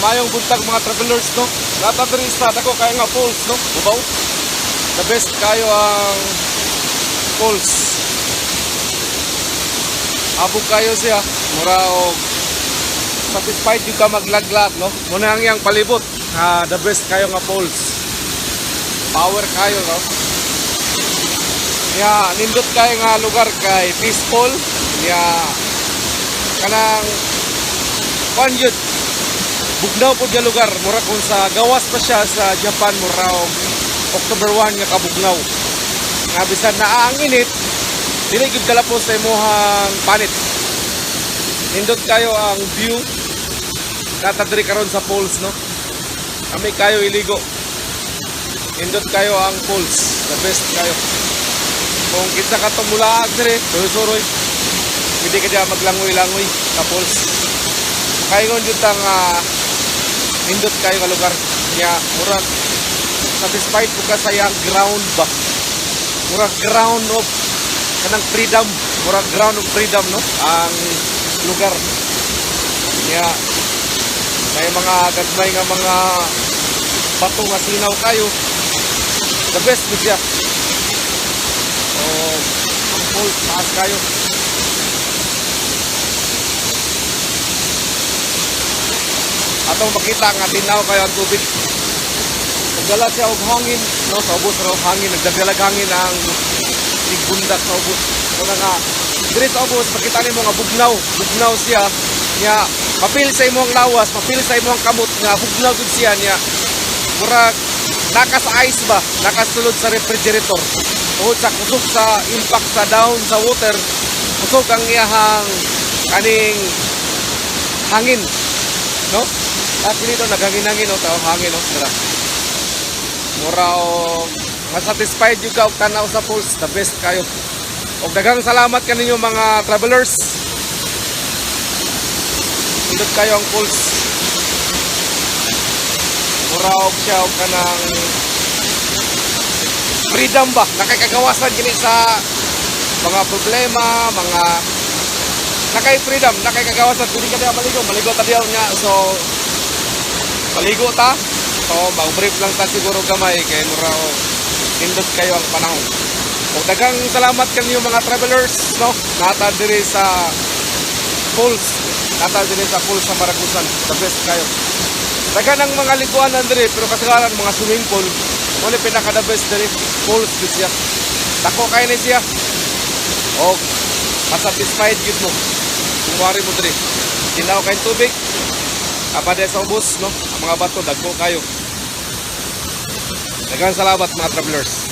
Maayong buntag, mga travelers, no. Naa ta diri sa dako kayo nga falls, no. Bubaw. The best kayo ang falls. Habog kayo siya. Mura og satisfied jud ka maglaglag, no. Muna ang iyang palibot. Ah, the best kayo nga falls. Power kayo, no. Ya, nindot kayo nga lugar kay peaceful. Ya, kanang kuan yun, bugnaw pod nga lugar, mura kung sa gawas pa siya sa Japan, mura og October 1 nga kabugnaw. Nga bisan naa ang init, dili gyud kalapos sa imuhang panit. Nindot kayo ang view. Naa ta diri karon sa falls, no. Kami kayo iligo. Nindot kayo ang falls. The best kayo. Kung kinsa ka mulaag diri, suroy. Pwede ka diya maglangoy-langoy sa falls. Kaingon jud tang nindot kayo nga lugar. Nya murag satisfied po ka sa iyang ground ba. Murag ground of kanang freedom, murag ground of freedom, no, ang lugar. Nya may mga gagmay nga mga bato nga sinaw kayo. The best gud siya. So, ang falls taas kayo. Atong makita nga tinaw kayo ang tubig. Nagdala siya og hangin, no, sa ubos raw hangin, nagdagdalag hangin ang tigbundak sa ubos. Muna nga diri sa ubos makita nimo nga bugnaw, bugnaw siya. Nya mapil sa imong lawas, mapil sa imong kamot nga bugnaw gud siya niya. Murag naka sa ice ba, nakasulod sa refrigerator. Tungod sa kusog sa impact sa down sa water, kusog ang iyahang kaning hangin, no? Actually dito naghangin-hangin, no, tao hangin, no. Tara. Mura og masatisfied jud ka og tanaw sa falls, the best kayo. Og daghang salamat kaninyo, mga travelers. Nindot kayo ang falls. Mura og siya og kanang freedom ba? Nakikagawasan gini sa mga problema, mga nakay freedom, nakikagawasan. Pwede ka diha maligo, maligo ta diha nga. So maligo ta. So mag-brief lang ta siguro gamay kay mura og nindot kayo ang panahon. Og daghang salamat kanyo, mga travelers, no. Naa ta diri sa falls. Naa ta diri sa falls sa Maragusan. The best kayo. Daghan ang mga liguan diri pero kasagaran mga swimming pool. Wala pinaka the best diri, falls gud siya. Dako kayo ni siya. Og masatisfied gyud mo. Kung wari mo diri. Tinaw kayong tubig. Apa sa ubos, no? Ang mga bato dagko kayo. Daghang salamat, mga travelers.